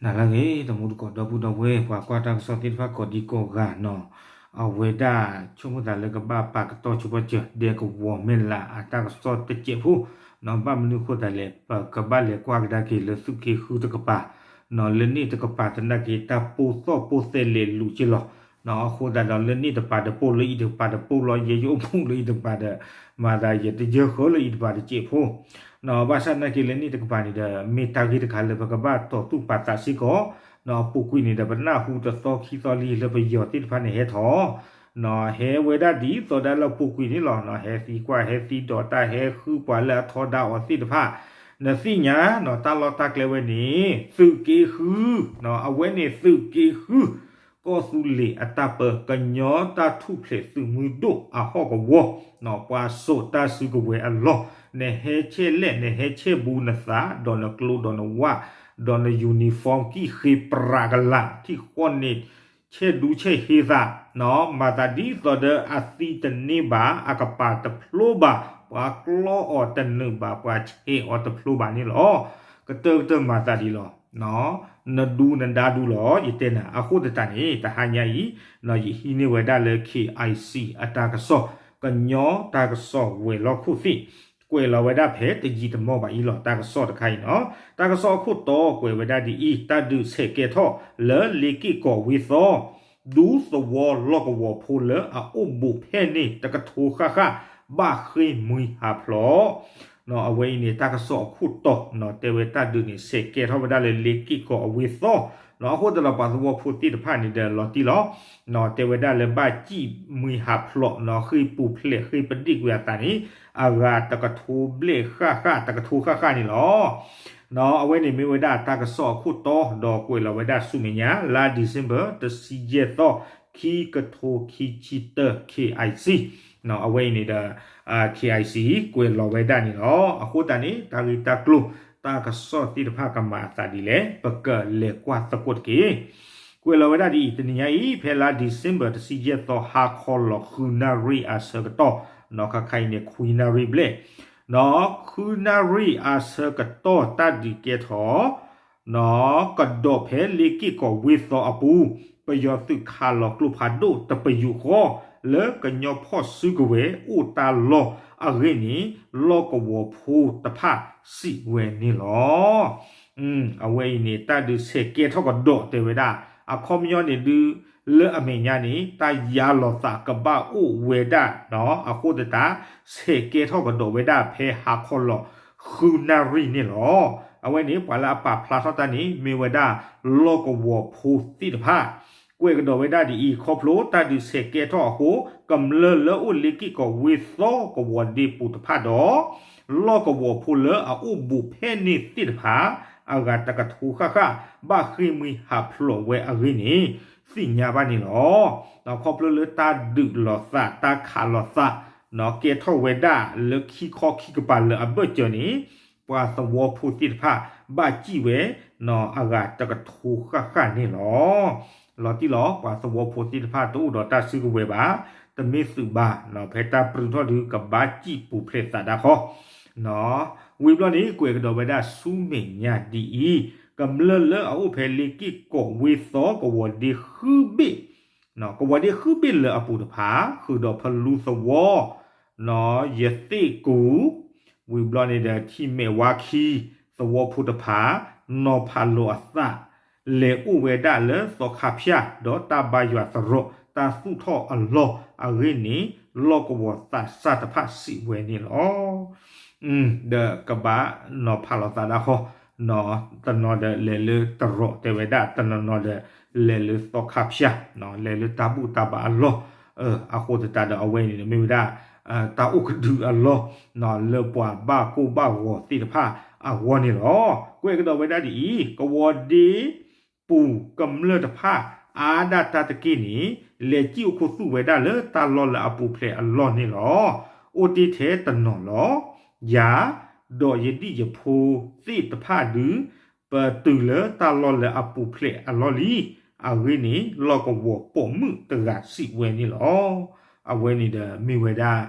နၤလၢအဂ့ၤ တမူတကိးဒီပုၢ်ဒီဝဲၢ် ပှၤကွၢ်တၢ်ကစီၣ်သ့ၣ်တဖၣ်ကိးဒံကိးဂၤနီၤ, အဝဲဒၣ်ဆိကမိၣ်သးလၢကဘၣ်ပာ်ကတီၢ်ဆိပာ်စၢၤ ဒဲကဝီၤမဲၢ်လးအတၢ်ကစီၣ်တစဲးဖိနီၤ, ဘၣ်မနုၤအဃိသတးလဲၣ် ပကဘၣ်လဲၤကွၢ်ကဒါက့ၤလၢသုးက့ဃုတကပၤနီၤ, လၢန့ၣ်တကပၤသနာ်က့ တၢ်ပိၢ်သီၣ်ပိၢ်သဲလဲၤလူၤက့ၤလီၤနီၤ, အဃိသတးဒီးလၢန့ၣ်တကပၤဒီးပိၢ်လၢအံၤတကပၤဒီးပိၢ်လီၤ, ယဲယအိၣ်မူလၢအံၤတကပၤဒီး မၤသးယတယၢၢ်ဃီလၢအံၤတကပၤတစဲးဖိ နီၤ, ဘၣ်ဆၣ်သနာ်က့လၢန့ၣ်တကပၤန့ၣ်ဒီး မ့ၢ်တၢ်ဂ့ၢ်တခါလၢပကဘၣ်တီၤသူၣ်ပာ်သးစ့ၢ်ကီးနီၤ, အပူၤကွံာ်န့ၣ်ဒီး ပနၢ်ဟူတသီခံသီလံလၢပယီၤသ့ၣ်တဖၣ်န့ၣ်ဟဲထီၣ်နီၤ, ဟဲဝဲဒၣ်ဒ်သိးဒၣ်လၢအပူၤကွံာ်န့ၣ်လီၤ, ဟဲသံကွၢ် ဟဲသံဒိးတၢ် ဟဲဃုပှၤလၢအထီဒါအီၤသ့ၣ်တဖၣ်, နသ့ၣ်ညါနီၤ တၢ်လီၢ်တၢ်ကျဲဝဲန့ၣ် သုးက့ဃုနီၤ, အဝဲန့ၣ်သုးက့ဃု ကီၢ်သူလ့ၤအတၢ်ပၢ ကညီတၢ်ထူၣ်ဖျဲးသုးမုၢ်ဒိၣ်အဟီၣ်ကဝီၤနီၤ, ပှၤစိာ်တၢ်စုကဝဲၤအလီၢ်, နဟဲဆဲးလဲၣ် နဟဲဆဲးဘူးနသး ဒီးနကျိဒီးနဝၣ် ဒီးန uniform ကံၣ်ဃ့ပြးကလး ထံၣ်ဃီန့ၣ် ဆဲးဒူဆဲးဟ့သးနီၤ, မၤသးဒ်သိးဒီးအသံတန့ၢ်ဘၣ် အကပၤတဖျိဘၣ် ပှၤကျီအီၤတနုာ်ဘၣ် ပှၤဆဲးအီၤတဖျိဘၣ်န့ၣ်လီၤ, ကတၢၢ်ကတၢၢ်မၤသးဒ်လီၤ နဒူနဒါဒူလီၤ ယတဲနၤ, အဃိသတးန့ၣ် တဟါညါအံၤနီၤ ယဟံးန့ၢ်ဝဲဒၣ်လၢ KIC အတၢ်ကစီၣ်, ကညီတၢ်ကစီၣ်ဝဲၤလီၢ်ခိၣ်သ့ၣ်, ကွဲးလီၤဝဲဒၣ်ဖဲတယံာ်တမီၢ်ဘၣ်အံၤလီၤ တၢ်ကစီၣ်တခါအံၤနီၤ, တၢ်ကစီၣ်အခိၣ်တီကွဲးဝဲဒၣ်ဒ်အံၤ, တၢ်ဒုးဆဲးကဲထီၣ်လၢလ့က့ၢ်ကီးဝ့ၢ်သီ ဒူသဝီလီၢ်ကဝီၤဖိလၢအအိၣ်ဘူးဖဲန့ၣ် တကထိဃၣ်ဃၣ် ဘၣ်ဃ့ၢ်မှံဟးဖျိး အဝဲအံၤန့ၣ် တၢ်ကစီၣ်အခိၣ်တီနီၤ, တဲဝဲတၢ်ဒုးန့ၣ် ဆဲးကဲထီၣ်ဝဲဒၣ်လၢလ့က့ၢ်ကီးအဝ့ၢ်သီနီၤ, အဃိသတးဒီးပှၤသဝီဖိသ့ၣ်တဖၣ်န့ၣ်ဒီးလီၤတံၢ်လီၤ, တဲဝဲဒၣ်လၢဘၣ်ဃ့ၢ်မှံဟးဖျိးနီၤ, ဃ့ၢ်ပူၤဖျဲး ဃ့ၢ်ပဒ့ၣ်ကွံာ်အသးန့ၣ် အဂၤတကထိဘျဲၣ်ဃၣ်ဃၣ် တကထိဃၣ်ဃၣ်န့ၣ်လီၤ. အဝဲန့ၣ်မ့ၢ်ဝဲဒၣ်တၢ်ကစီၣ်အခိၣ်တီဒီးကွဲးလီၤဝဲဒၣ်ဆူမဲာ်ညါ လါ December တဆံယဲၢ်သီ ခံကထိခံဆံတၢ KIC အဝဲအံၤန့ၣ်ဒီး KIC ကွဲးလီၤဝဲဒၣ်န့ၣ်လီၤ. အဃိသတးန့ၣ် တၢ်ဂ့ၢ်တၢ်ကျိၤ တၢ်ကစီၣ်သ့ၣ်တဖၣ်ကမၤအသးဒ်လဲၣ် ပကလဲၤကွၢ်သကိးတက့ၢ်. ကွဲးလီၤဝဲဒၣ်ဒ်အံၤ, တနံၤညါအံၤ ဖဲလါ December တဆံယဲၢ်သီ ဟါခီလီၤဃုနၣ်ရံၣ်အဆၢကတီၢ်, ခါခါအံၤန့ၣ် ခွံနၣ်ရံၣ်ဘျဲၣ်, ဃုနၣ်ရံၣ်အဆၢကတီၢ် တၢ်ဒုးကဲထီၣ် ကဒီးဖဲလ့က့ၢ်ကီးဝ့ၢ်သီအပူၤ, ပယီၤသုးခးလီၤကျိဖးဒိၣ်တပယူာ်ဃီ လၢကညီဖီၣ်စုကဝဲၤအိၣ်တၢ်လီၢ်အဂ့ၢ်န့ၣ် လီၢ်ကဝီၤဖိတဖၣ်စံးဝဲန့ၣ်လီၤ. အဝဲအံၤန့ၣ် တၢ်ဒုးဆဲးကဲထီၣ်ကဒီးတဲဝဲဒၣ်, အခီပညီန့ၣ်ဒုး လၢအမဲာ်ညါန့ၣ် တၢ်ယါလီၤသးကဘၣ်အိၣ်ဝဲဒၣ်နီၤ, အဃိသတး ဆဲးကဲထီၣ်ကဒီးဝဲဒၣ်ဖဲဟါခီလီၤဃုနၣ်ရံၣ်န့ၣ်လီၤ. အဝဲန့ၣ် ပှၤလၢအပာ်ဖျါထီၣ်တၢ်န့ၣ် မ့ၢ်ဝဲဒၣ်လီၢ်ကဝီၤဖိသ့ၣ်တဖၣ် ကွဲးကဒီးဝဲဒၣ်ဒ်အံၤ, ခီဖျိတၢ်ဒုးဆဲးကဲထီၣ်အဃိ ကမျၢၢ်လၢအိၣ်လ့က့ၢ်ကီးဝ့ၢ်သီကဝီၤဒ့ပူၤတဖၣ်ဒီး လီၢ်ကဝီၤဖိလၢအအိၣ်ဘူးဖဲန့ၣ်သ့ၣ်တဖၣ် အဂၤတကထိဃၣ်ဃၣ် ဘၣ်ဃ့ၢ်မှံဟးဖျိးဝဲအဂ့ၢ်န့ၣ် သ့ၣ်ညါဘၣ်န့ၣ်လီၤ. ခီဖျိလၢတၢ်ဒုးလီၤသး တၢ်ခးလီၤသး ကဲထီၣ်ဝဲဒၣ်လၢခံခီခံကပၤလၢအဘၢၣ်စၢၤန့ၣ် ပှၤသဝီဖိသ့ၣ်တဖၣ် ဘၣ်စံၣ်ဝဲ အဂၤတကထိဃၣ်ဃၣ်န့ၣ်လီၤ. လီၤတံၢ်လီၤ ပှၤသဝီဖိသ့ၣ်တဖၣ်တအိၣ်ဒီးတၢ်စုကဝဲၤဘၣ်, တမ့ၢ်သုးဘၣ်, ဖဲတၢ်ပြူးထီၣ်ဒုးကဘၣ်စံၣ်ပူၤဖျဲးသးဒၣ်ဃီ ဝံၤဘျီန့ၣ် ကွဲးကဒီးဝဲဒၣ်ဆူမဲာ်ညါဒ်အံၤ, ကမျၢၢ်လၢအအိၣ်ဖဲလ့က့ၢ်ကီးဝ့ၢ်သီကဝီၤဒ့ဃုဘ့ၣ်, ကဝီၤဒ့ဃုဘ့ၣ်လၢအပူၤတဖၣ် ဃုာ်ဒီးဖလူသဝီ ယသ့ၣ်ကူၤ, ဝံၤဘျီန့ၣ်ဒီး ထံမဲာ်ဝါခံ သဝီဖိတဖၣ် နီၤဖးလိာ်အသး လဲၤအိၣ်ဝဲဒၣ်လၢသီခါဖၠၣ် ဒီးတၢ်ဘါယွၤသရိာ် တၢ်သူၣ်ထီၣ်အလီၢ်အဂ့ၢ်န့ၣ် လီၢ်ကဝီၤသးစၢ်တဖၣ်စံးဝဲန့ၣ်လီၤ. ဒီးကဘၣ်နီၤဖးလိာ်သးဒၣ်ဃီ, တနီၤဒီးလဲၤလၢသရိာ်တဲဝဲဒၣ်, တနီၤနီၤဒီးလဲၤလၢသီခါဖၠၣ်, လဲၤလၢတၢ်ဘူၣ်တၢ်ဘါအလီၢ်, အဃိသတးဒီးအဝဲန့ၣ်မ့ၢ်ဝဲဒၣ် တၢ်အိၣ်ကဒုအလီၢ် လၢပှၤဘၣ်ကိၢ်ဘၣ်ဂီၤသ့ၣ်တဖၣ်အဂီၢ်န့ၣ်လီၤ. ကွဲးကဒီးဝဲဒၣ်ဒ်အံၤ, ကဝီၤဒ့ပူၤကမျၢၢ်တဖၣ် အါဒၣ်တၢ်တက့ၢ်န့ၣ် လဲၤစံၣ်အိၣ်ခူသူၣ်ဝဲဒၣ်လၢတၢ်လီၢ်လၢအပူၤဖျဲးအလီၢ်န့ၣ်လီၤ. အိၣ်တ့ၢ်ထဲတနီၤလီၤ. ယၤ ဒီးယဒံၣ်ယဖိသ့ၣ်တဖၣ်ဒုး ပတုၤလၢတၢ်လီၢ်လၢအပူၤဖျဲးအလီၢ်လံ. အဂ့ၢ်န့ၣ် လီၢ်ကဝီၤပိာ်မုၣ်တဂၤစံးဝဲန့ၣ်လီၤ. အဝဲန့ၣ်ဒီးမ့ၢ်ဝဲဒၣ်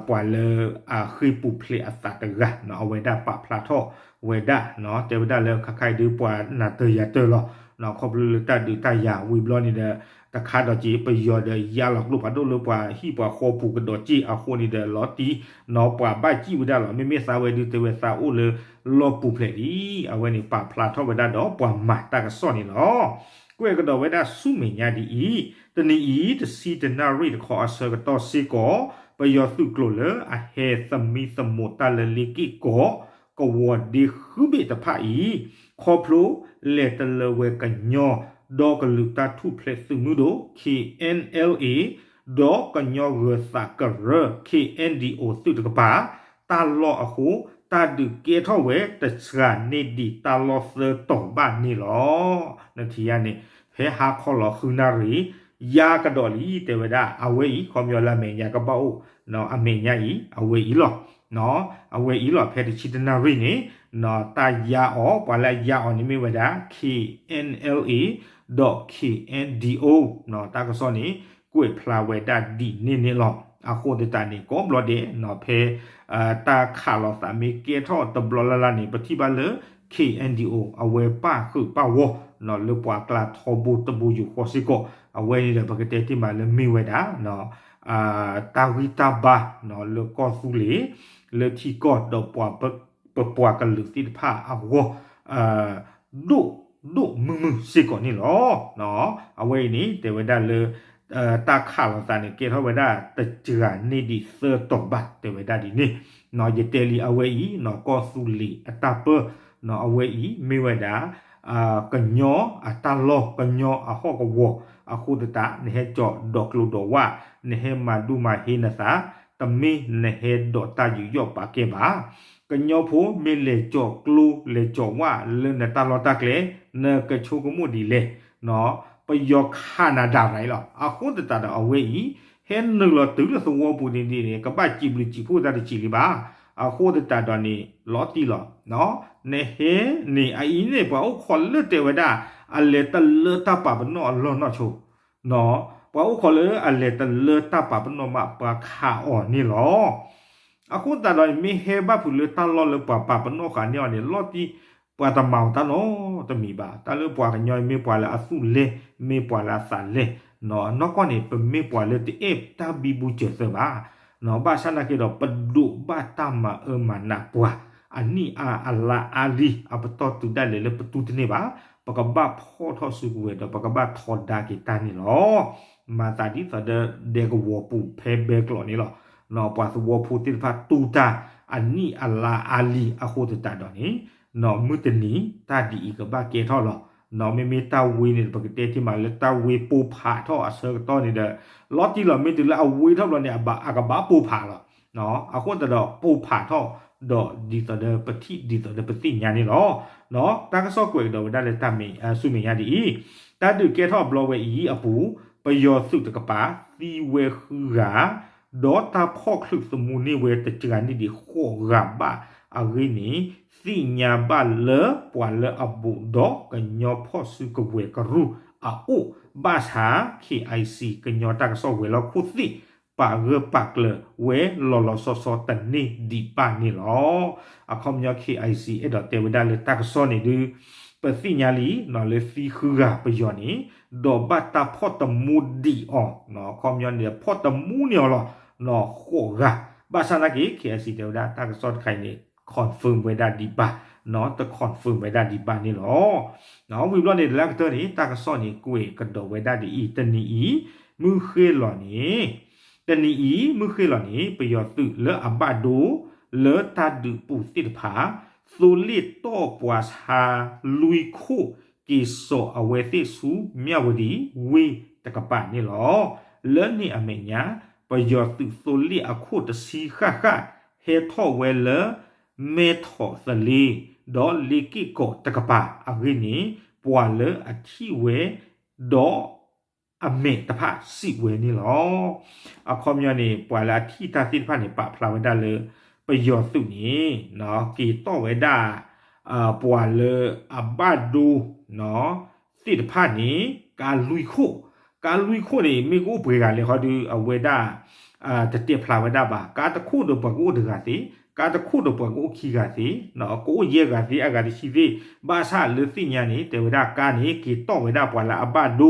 ပှၤလၢအဃ့ၢ်ပူၤဖျဲးအသးတဂၤ အဝဲဒၣ်ပာ်ဖျါထီၣ်ဝဲဒၣ် တဲဝဲဒၣ်လၢခါခါအံၤဒုးပှၤနၢ်တၢၢ်ယၤတၢၢ်လီၤ. ခီဖျိလၢတၢ်ဒုးတၢ်ယၤဝံၤဘျီန့ၣ်ဒီး တခါဒီးက့ၤ ပယီၤဒီးယါလီၤကျိဖးဒိၣ်လၢပှၤဟံၣ်ပှၤဃီပူၤကဒီးက့ၢ်အဃိန့ၣ်ဒီး လီၤတံၢ် ပှၤဘၣ်စံၣ်ဝဲဒၣ်လီၤ. မ့မ့ၢ်သးဝဲဒုးတဲဝဲသးအိၣ်လၢလီၢ်ပူၤဖျဲးလံ. အဝဲန့ၣ်ပာ်ဖျါထီၣ်ဝဲဒၣ်ဒီးပှၤမၤတၢ်ကစီၣ်န့ၣ်လီၤ. ကွဲးကဒီးဝဲဒၣ်ဆူမဲာ်ညါဒ်အံၤ, တနံၤအံၤ တဆံတနၣ်ရံၣ်တခီအဆၢကတီၢ်စ့ၢ်ကီး ပယီၤသုးကျိၤလၢအဟဲသမံသမိးတၢ်လၢလ့က့ၢ်ကီး ကဝီၤဒ့ဃုဘ့ၣ်တဖၣ်အံၤ ခီဖျိလဲၤတလၢဝဲကညီဒီကလုာ်တၢ်ထူၣ်ဖျဲးသုးမုၢ်ဒိၣ် K N L A ဒီးကညီဂၢၤသးကရၢ K N D O သုးတကပၤ တၢ်လီၢ်အဃိ တၢ်ဒုးကဲထီၣ်ဝဲတစှၤန့ၢ်ဒံးတၢ်လီၢ်သၢတီၤဘၣ်န့ၣ်လီၤ. နထံၣ်ဧါန့ၣ် ဖဲဟါခီလီၤဃုနၣ်ရံၣ် ယါကဒီးလံ တဲဝဲဒၣ် အဝဲအံၤ ခီပညီလၢအမဲာ်ညါကဘၣ်အိၣ် အမဲာ်ညါအံၤ အဝဲအံၤလီၤ. အဝဲအံၤလီၤ ဖဲတဆံတနၣ်ရံၣ်န့ၣ် တၢ်ယါအီၤ ပှၤလၢအယါအီၤန့ၣ်မ့ၢ်ဝဲဒၣ် K N L A ဒီး K N D O တၢ်ကစီၣ်န့ၣ် ကွဲးဖျါဝဲဒၣ်ဒ်န့ၣ်န့ၣ်လီၤ. အဃိသတးန့ၣ် ကိးဘျီဒဲး ဖဲ တၢ်ခးလိာ်သးမ့ၢ်ကဲထီၣ်တဘျီလၢ်လၢ်န့ၣ် ပထံၣ်ဘၣ်လၢ K N D O အဝဲပၣ်ဃုာ်ပၣ်ဂီၢ် လၢပှၤကျါထီဘိတဘိယူၢ်ဃီစ့ၢ်ကီး အဝဲန့ၣ်ဒီးပကတဲတ့ၢ်မးလၢမ့ၢ်ဝဲဒၣ် တၢ်ဂံၢ်တၢ်ဘါ လၢကီၢ်သူလ့ၤ လၢထံကီၢ်ဒီး ပပှၤကလုာ်သ့ၣ်တဖၣ်အဂီၢ် ဒိၣ်ဒိၣ်မုၢ်မုၢ်စ့ၢ်ကီးန့ၣ်လီၤ. အဝဲအံၤန့ၣ် တဲဝဲဒၣ်လၢ တၢ်ခးလိာ်သးန့ၣ် ကဲထီၣ်ဝဲဒၣ်တစှၤန့ၢ်ဒံးသၢတီၤဘၣ် တဲဝဲဒၣ်ဒ်န့ၣ်. ယတဲလံအဝဲအံၤ ကီၢ်သူလ့ၤအတၢ်ပၢ အဝဲအံၤမ့ၢ်ဝဲဒၣ် ကညီအတၢ်လီၢ် ကညီအဟီၣ်ကဝီၤ အဃိသတး နဟဲကၠီၤဒီးကျိဒီးဝၣ် နဟဲမၤဒူမၤဟ့နသး တမ့ၢ်နဟဲဒီးတၢ်ယူးယီၣ်ပာ်ကဲဘၣ်. ကညီဖိမ့ၢ်လဲၤကၠီၤကျိလဲၤကၠီၤဝၣ်လၢနတၢ်လီၢ်တၢ်ကျဲ နကဆိကမိၣ်ဒ်လဲၣ်. ပယီၤခးနၤဒၣ်ရၤလီၤ. အဃိသတးဒီးအဝဲအံၤ ဟဲနုာ်လီၤတုၤလၢသဝီပူၤန့ၣ်ဒ်န့ၣ် ကဘၣ်စံးဘျုးစံးဖှိၣ်တၢ်တစဲးလံဘၣ်. အဃိသတးဒီးန့ၣ် လီၤတံၢ်လီၤ. နဟဲန့ၣ် အအံၤန့ၣ် ပှၤအိၣ်ခိးလၢတဲဝဲဒၣ် အလဲၤတလၢတၢ်ပာ်ပနီၣ်အလီၢ်နီၢ်ဆိ ပှၤအိၣ်ခိးလၢအလဲၤတလၢတၢ်ပာ်ပနီၣ်မး ပှၤခးအီၤန့ၣ်လီၤ. အဃိသတးဒီး မ့ၢ်ဟဲဘၣ်ဖုးလၢတၢ်လီၢ်လၢပှၤပာ်ပနီၣ်ဃာ်န့ၢ်အီၤန့ၣ် လီၤတံၢ် ပှၤတမၤအီၤတၢ်နီတမံၤဘၣ်. တၢ်လၢပှၤကညီအံၤ မ့ၢ်ပှၤလၢအသူၣ်လဲၢ် မ့ၢ်ပှၤလၢအသးလဲၢ် နီၢ်ကီၢ်န့ၣ် ပမ့ၢ်ပှၤလၢတအဲၣ်တၢ်ဘံဘူစၢၤသၢဘၣ်. ဘၣ်ဆၣ်နာ်က့ဒီး ပဒိးဘၣ်တၢ်မၤအၢမၤနးပှၤ အနံၣ်အါအလါအါလံ အပတီၢ်တုၤဒၣ်လဲာ်လၢပတူၢ်တန့ၢ်ဘၣ်. ပကဘၣ်ဖီၣ်ထီၣ်စုကဝဲၤဒီး ပကဘၣ်ထီဒါက့ၤတၢ်န့ၣ်လီၤ. မၤသးဒ်သိးဒီးဒဲကဝီၤပူၤဖဲဘဲကျိးန့ၣ်လီၤ. ပှၤသဝီဖိသ့ၣ်တဖၣ်တူၢ်တၢ် အနံၣ်အလါအါလံအဃိသတးဒီးန့ၣ် မုၢ်တနံၤတၢ်ဒ်အံၤကဘၣ်ကဲထီၣ်လီၤ. မ့မ့ၢ်တၢ်ဝ့န့ၣ် ပကတဲတ့ၢ်မးလၢတၢ်ဝ့ပိၢ်ဖးထီၣ်အဆၢကတီၢ်န့ၣ်ဒီး လီၤတံၢ်လီၤ မ့ၢ်တုၤလၢအဝ့ထီၣ်ဘျီန့ၣ် အကဘၣ်ပိၢ်ဖးလီၤ. အဃိသတးဒီးပိၢ်ဖးထီၣ် ဒီးဒ်သိးဒီးပထံၣ်ဒ်သိးဒီးပသ့ၣ်ညါန့ၣ်လီၤ. တၢ်ကစီၣ်ကွဲးကဒီးဝဲဒၣ်လၢတၢ်မ့ၢ်ဆူမဲာ်ညါဒ်အံၤ, တၢ်ဒုးကဲထီၣ်အဘျီဝဲအံၤအပူၤ ပယီၤသုးတကပၤသံဝဲဃုဂၤ ဒီးတၢ်ဖီၣ်ချုးသမူန့ၢ်ဝဲတစှၤန့ၢ်ဒံးဃိးဂၤဘၣ်အဂ့ၢ်န့ၣ် သ့ၣ်ညါဘၣ်လၢပှၤလၢအဘူးဒီးကညီဖီၣ်စုကဝဲၤကရူၢ်အအိၣ် ဘၣ်ဆၣ် K I C ကညီတၢ်ကစီၣ်ဝဲၤလီၢ်ခိၣ်သ့ၣ် ပာ်ဂၢၢ်ပာ်ကျၢၤဝဲလီၤလီၤဆီဆီတန့ၢ်ဒံးဘၣ်န့ၣ်လီၤ. အခီပညီ K I C အဲၣ်ဒိးတဲဝဲဒၣ်လၢတၢ်ကစီၣ်န့ၣ်ဒုး ပသ့ၣ်ညါလံလၢသံဃုဂၤပယီၤန့ၣ် ဒီးဘၣ်တၢ်ဖီၣ်သမူဒံးအီၤ, အခီပညီန့ၣ် ဖီၣ်သမူန့ၢ်အီၤလီၤ ဃိးဂၤ, ဘၣ်ဆၣ်နာ်က့ K I C တဲဝဲဒၣ်တၢ်ကစီၣ်တခါအံၤန့ၣ် confirm ဝဲဒၣ်ဒံးဘၣ်, တ confirm ဝဲဒၣ်ဒံးဘၣ်န့ၣ်လီၤ. ဝံၤဘျီန့ၣ် လၢအကတၢၢ်န့ၣ် တၢ်ကစီၣ်န့ၣ် ကွဲးကဒီးဝဲဒၣ်ဒ်အံၤ, တနံၤအံၤ မုၢ်ဃ့ၢ်လီၤန့ၣ် တနံၤအံၤ မုၢ်ဃ့ၢ်လီၤန့ၣ် ပယီၤသုးလၢအဘၣ်ဒိ လၢတၢ်ဒုးပူၤသ့ၣ်တဖၣ် သိလ့ၣ်တီၢ်ပှၤဆါလွံၢ်ခိၣ် က့ၤစိာ်အဝဲသ့ၣ်ဆူမၠၣ်ဝတံၤဝ့ၢ်တကပၤန့ၣ်လီၤ. လၢန့ၣ်အမဲာ်ညါ ပယီၤသုးသိလ့ၣ်အခိၣ်တဆံဃၣ်ဃၣ် ဟဲထီၣ်ဝဲလၢ မဲထီၣ်သလ့ ဒီးလ့က့ၢ်ကီးတကပၤအဂ့ၢ်န့ၣ် ပှၤလၢအထံၣ်ဝဲ ဒီး အမဲာ်တဖၣ်စံးဝဲန့ၣ်လီၤ. အခီပညီန့ၣ် ပှၤလၢအထံၣ်တၢ်သ့ၣ်တဖၣ်န့ၣ် ပာ်ဖျါဝဲဒၣ်လၢ ပယီၤသုးန့ၣ် က့ၤတီၢ်ဝဲဒၣ် ပှၤလၢအဘၣ်ဒိ သ့ၣ်တဖၣ်န့ၣ် ကါလွံၢ်ခိၣ် ကါလွံၢ်ခိၣ်န့ၣ် မ့ၢ်ကအိၣ်ပှဲၤဂၤလဲၣ်ဃီဒီး အဝဲဒၣ် တတဲဖျါဝဲဒၣ်ဘၣ်. ကါတခိၣ်ဒီးပှၤကအိၣ်တဂၤသ့, ကါတခိၣ်ဒီးပှၤကအိၣ်ခံဂၤသ့, ကအိၣ်ယဲၢ်ဂၤသ့အဂၤတဆံသ့, ဘၣ်ဆၣ်လၢသ့ၣ်ညါန့ၣ် တဲဝဲဒၣ်ကါန့ၣ် က့ၤတီၢ်ဝဲဒၣ်ပှၤလၢအဘၣ်ဒိ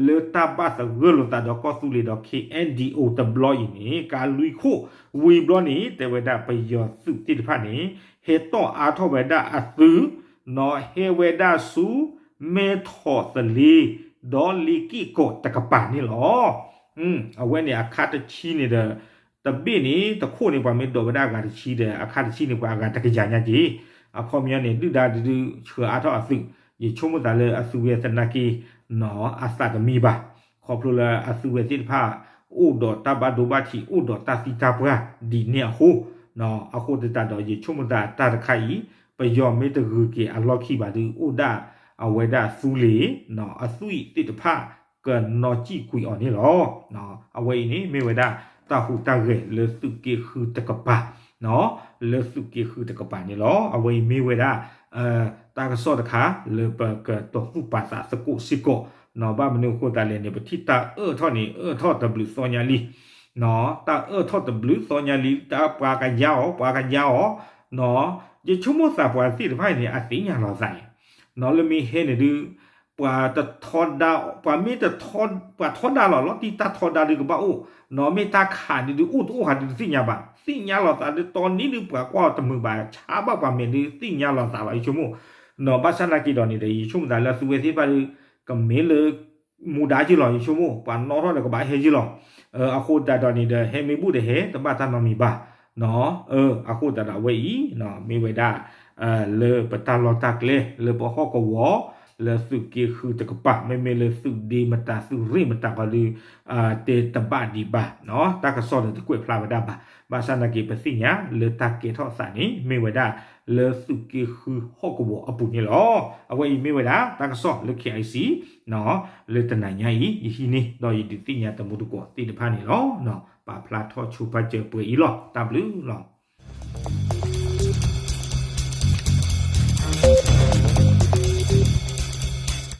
လၢတၢ်ဘၣ်သဂၢၢ်လိာ်သးဒီးကီၢ်သူလ့ၤဒီး K N D O တဘျီအံၤန့ၣ် ကါလွံၢ်ခိၣ် ဝံၤဘျီန့ၣ် တဲဝဲဒၣ်ပယီၤသုးသ့ၣ်တဖၣ်န့ၣ် ဟဲတီၢ်အါထီၣ်ဝဲဒၣ်အသုး နီၢ်ဟဲဝဲဒၣ်ဆူ မဲထီၣ်သလ့ ဒီးလ့က့ၢ်ကီၢ်တကပၤန့ၣ်လီၤ. အဝဲန့ၣ်အခါတဆံန့ၣ်ဒီး တဘ့ၣ်န့ၣ် တခိၣ်န့ၣ် ပှၤမ့ၢ်ဒိးဝဲဒၣ်အဂၤတဆံဒီး အခါတဆံန့ၣ် ပှၤအဂၤတကယၤညါက့ၤ, အခီပညီန့ၣ် ဒုၣ်ဒါဒုးဆှၢအါထီၣ်အသုး, ယဆိကမိၣ်သးလၢအသုဝဲသနာ်က့ အသးတမံဘၣ်, ခီဖျိလၢအသုဝဲသ့ၣ်တဖၣ် အိၣ်ဒီးတၢ်ဘၣ်ဒိဘၣ်ထံး အိၣ်ဒီးတၢ်သံတၢ်ပှၢ်ဒ်န့ၣ်အဃိ, အဃိသတးဒီး ယဆိကမိၣ်သးတၢ်တခါအံၤ ပယီၤမ့ၢ်တဂုၤက့ၤအလီၢ်ခံဘၣ်ဒီး အိၣ်ဒၣ်အဝဲဒၣ်သူလ့ၤ အသွံၣ်သ့ၣ်တဖၣ် ကနီၣ်စံၣ်ကွံာ်အီၤန့ၣ်လီၤ. အဝဲအံၤန့ၣ်မ့ၢ်ဝဲဒၣ် တၢ်ဟူးတၢ်ဂဲၤလၢသုးက့ဃုတကပၤ, လၢသုးက့ဃုတကပၤန့ၣ်လီၤ. အဝဲအံၤမ့ၢ်ဝဲဒၣ် တၢ်ကစီၣ်တခါ လၢပကတီၢ်သူၣ်ပာ်သးသကိးစ့ၢ်ကီး, ဘၣ်မနုၤအဃိသတးလဲၣ်န့ၣ် ပထံၣ်တၢ်အၢၣ်ထီၣ်န့ၣ် အၢၣ်ထီၣ်တဘျုးသီညါလံ, တၢ်အၢၣ်ထီၣ်တဘျုးသီညါလံ တၢ်ပှၤကယါအီၤ ပှၤကယါအီၤ, ယဆိကမိၣ်သးပှၤသ့ၣ်တဖၣ်အံၤန့ၣ် အသ့ၣ်ညါလီၤသးအံၤ, လၢမ့ၢ်ဟဲန့ၣ်ဒုး ပှၤတထီဒါ ပှၤမ့ၢ်တ ပှၤထီဒါလီၤ လီၤတံၢ်တၢ်ထီဒါဒုးကဘၣ်အိၣ်, နီၢ်မ့ၢ်တၢ်ခးဒုးဒုးအိၣ်တအိၣ်ဟးဒုးတသ့ၣ်ညါဘၣ်, သ့ၣ်ညါလီၤသးဒုးတီနံၤဒုးပှၤကွၢ်အီၤတမုာ်ဘၣ် ဆါဘၣ်ပှၤမဲာ်ဒုးသ့ၣ်ညါလီၤသးလီၤ ယဆိကမိၣ်, နီၢ်ဘၣ်ဆၣ်နာ်က့ၤဒီးန့ၣ်ဒီး ယဆိကမိၣ်သးလၢအသုဝဲသ့ၣ်တဖၣ်ဒုး ကမ့ၢ်လၢ မူဒါက့ၤလီၤ ယဆိကမိၣ် ပှၤနီၣ်ထီၣ်ဒီးကဘၣ်ဟဲက့ၤလီၤ, အဃိသတးဒီးန့ၣ်ဒီး ဟဲမ့ၢ်ဘူၣ်ဒီးဟဲ တဘၣ်တၢ်နီတမံၤဘၣ်, အဃိသတးဒီးအဝဲအံၤ မ့ၢ်ဝဲဒၣ် လၢပတၢ်လီၢ်တၢ်ကျဲ လၢပဟီၣ်ကဝီၤ လၢသုးက့ဃုတကပၤ မ့မ့ၢ်လၢသုးဒ့မတၤ သုးရ့ၣ်မတၤဃီဒုး တဲတဘၣ်ဒံးဘၣ်, တၢ်ကစီၣ်ဒီးတကွဲးဖျါဝဲဒၣ်ဘၣ်, ဘၣ်ဆၣ်နာ်က့ၤပသ့ၣ်ညါလၢတၢ်ကဲထီၣ်သးန့ၣ် မ့ၢ်ဝဲဒၣ် လၢသုးက့ဃုဟီၣ်ကဝီၤအပူၤန့ၣ်လီၤ. အဝဲအံၤမ့ၢ်ဝဲဒၣ် တၢ်ကစီၣ်လၢ K I C လၢတနၤညါအံၤ ယဟံးန့ၢ် ဒီးယဒုးသ့ၣ်ညါတမူတကိးသ့ၣ်တဖၣ်န့ၣ်လီၤ. ပာ်ဖျါထီၣ်ဆိပာ်စၢၤပှဲၤအံၤလီၤ. တၢ်ဘျုးလီၤ.